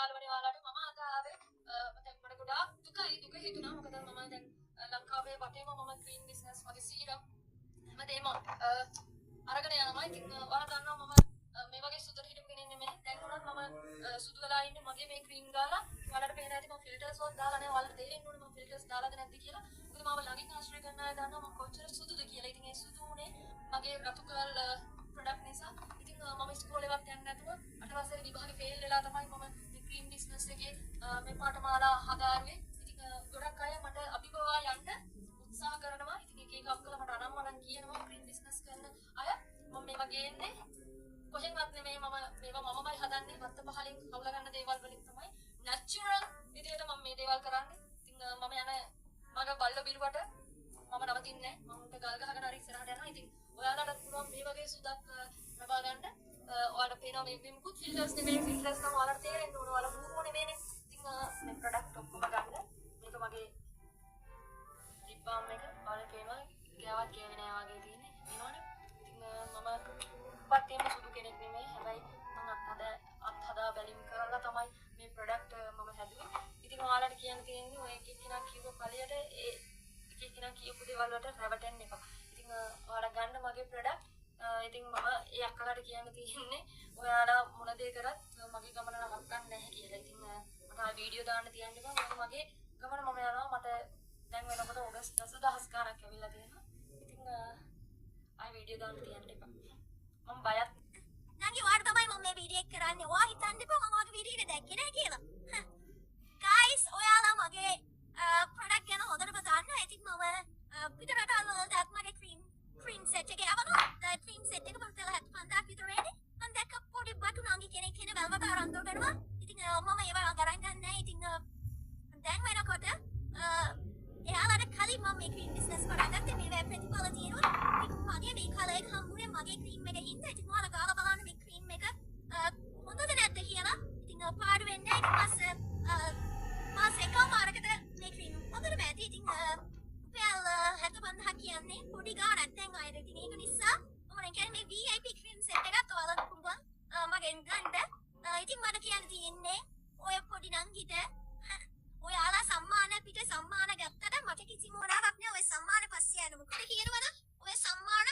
යාළුවනේ ඔයාලට මම අද ආවේ දැන් මට ගොඩාක් දුකයි දුක හිතුණා. මොකද මම දැන් ලංකාවේ වටේම මම ක්‍රීම් බිස්නස් මගේ සීරම් හැමදේම අරගෙන යනවා. ඉතින් ඔයාලා දන්නවා මම මේ වගේ සුදුට හිටපු කෙනෙක් නෙමෙයි. දැන් වුණත් මම සුදු වෙලා ඉන්නේ මගේ මේ ක්‍රීම් ගාලා. ඔයාලට පේන ඇති මම ෆිල්ටර්ස් වත් දාලා නෑ. ඔයාලට තේරෙන්න ඕනේ මම ෆිල්ටර්ස් දාලාද නැද්ද කියලා. මොකද මාව ළඟින් ආශ්‍රය කරන අය දන්නවා මම කොච්චර සුදුද කියලා. ඉතින් ඒ සුදු උනේ මගේ රතු කල් ප්‍රොඩක්ට් නිසා. ඉතින් මම ඉස්කෝලේවත් යන්නේ නැතුව අට වසරේ විභාගේ ෆේල් වෙලා තමයි මම මේ ක්‍රීම් බිස්නස් එකේ මේ පාඨමාලා හදාරුවේ. ඉතින් ගොඩක් අය මට අභිබවා යන්න උත්සාහ කරනවා. ඉතින් එක එක අක්කලා මට අනම්මනම් කියනවා ක්‍රීම් බිස්නස් කරන අය. මම මේවා ගේන්නේ කොහෙන්වත් නෙමෙයි. මම මේවා මමමයි හදන්නේ. වත්ත පහලින් හවුල ගන්න දේවල් වලින් තමයි නැචරල් විදිහට මම මේ දේවල් කරන්නේ. ඉතින් මම යන මග බල්ල බිරුවට මම නවතින්නේ නැහැ. මම උන්ට ගල් ගහගෙන හරි ඉස්සරහට යනවා. ඉතින් ඔයාලටත් පුළුවන් මේ වගේ සුදක් ලබා ගන්න. ඔයාලට පේනවා මේ මුකුත් ෆිල්ටර්ස් නෙමෙයි. ෆිල්ටර්ස් නම් ඔයාලට තේරෙන්න ඕන. ඔයාලා බූරුවෝ නෙමෙයිනේ. ඉතින් මේ ප්‍රොඩක්ට් ඔක්කොම ගන්න. මේක මගේ ලිප් බාම් එක. ඔයාලට පේනවා ගෑවත් ගෑවේ නෑ වගේ තියෙන්නේ. පේනවනේ. ඉතින් මම උපත්යේම සුදු කෙනෙක් නෙමෙයි. හැබැයි මම අත් හදා බැලීම් කරලා තමයි මේ ප්‍රොඩක්ට් මම හැදුවේ. ඉතින් ඔයාලට කියන්න තියෙන්නේ ඔය එක එක්කෙනා කියපු ඵලයට ඒ එක එක්කෙනා කියපු දේවල් වලට රැවටෙන්න එපා. ඉතින් ඔයාලා ගන්න මගේ ප්‍රොඩක්ට්. ඉතින් මම ඒ අක්කලාට කියන්න තියෙන්නේ ඔයාලා මොන දේ කරත් මගේ ගමන නවත්තන්නේ නැහැ කියලා. ඉතින් මට ආයෙ වීඩියෝ දාන්න තියන්න එපා. මොකද මගේ ගමන මම යනවා. මට දැන් වෙනකොට ඔගස්ට් 10,000 ගාණක් ඇවිල්ලා තියෙනවා. ඉතින් ආයෙ වීඩියෝ දාන්න තියන්න එපා. මම බයත් නංගි ඔයාට තමයි මම මේ වීඩියෝ එක කරන්නේ. ඔයා හිතන්න එපා මම ඔයාගේ වීඩියෝ එක දැක්කේ නෑ කියලා. ගයිස් ඔයාලා මගේ ප්‍රොඩක්ට් ගැන හොඳටම දන්නවා. ඉතින් මම පිට රටවල් වලටත් මගේ ක්‍රීම් සෙට් එක යවනවා. ක්‍රීම් සෙට් එක මම තෙල 75,000 විතර එන්නේ. මම දැක්ක පොඩි බටු නංගි කෙනෙක් කෙන වැල්වට අරන් දොඩනවා. ඉතින් මම ඒවා අරන් ගන්න නෑ. ඉතින් දැන් වෙනකොට එයාලට කලින් මම මේ ක්‍රීම් බිස්නස් පටන් ගත්තේ. මේවා ප්‍රතිඵල තියෙනවා. ඉතින් මගේ මේ කලර් එක හම්බුනේ මගේ ක්‍රීම් එක හින්දා. ඉතින් ඔයාලා ගාලා බලන්න මේ ක්‍රීම් එක හොඳද නැද්ද කියලා. ඉතින් පාඩු වෙන්නේ නැහැ. ඉතින් මාස එකමාරකට මේ ක්‍රීම් හොඳටම ඇති. ඉතින් රුපියල් 75,000 කියන්නේ පොඩි ගාණක් දැන් අයට. ඉතින් ඒක නිසා මම නම් කියන්නේ මේ VIP cream set එකත් ඔයාලට පුළුවන් මගෙන් ගන්න. ඉතින් මට කියන්න තියෙන්නේ ඔය පොඩි නංගිට ඔයාලා සම්මාන පිට සම්මාන ගත්තට මට කිසිම මොනාවක් නෑ. ඔය සම්මාන පස්සේ යන මොකද කියනවද ඔය සම්මාන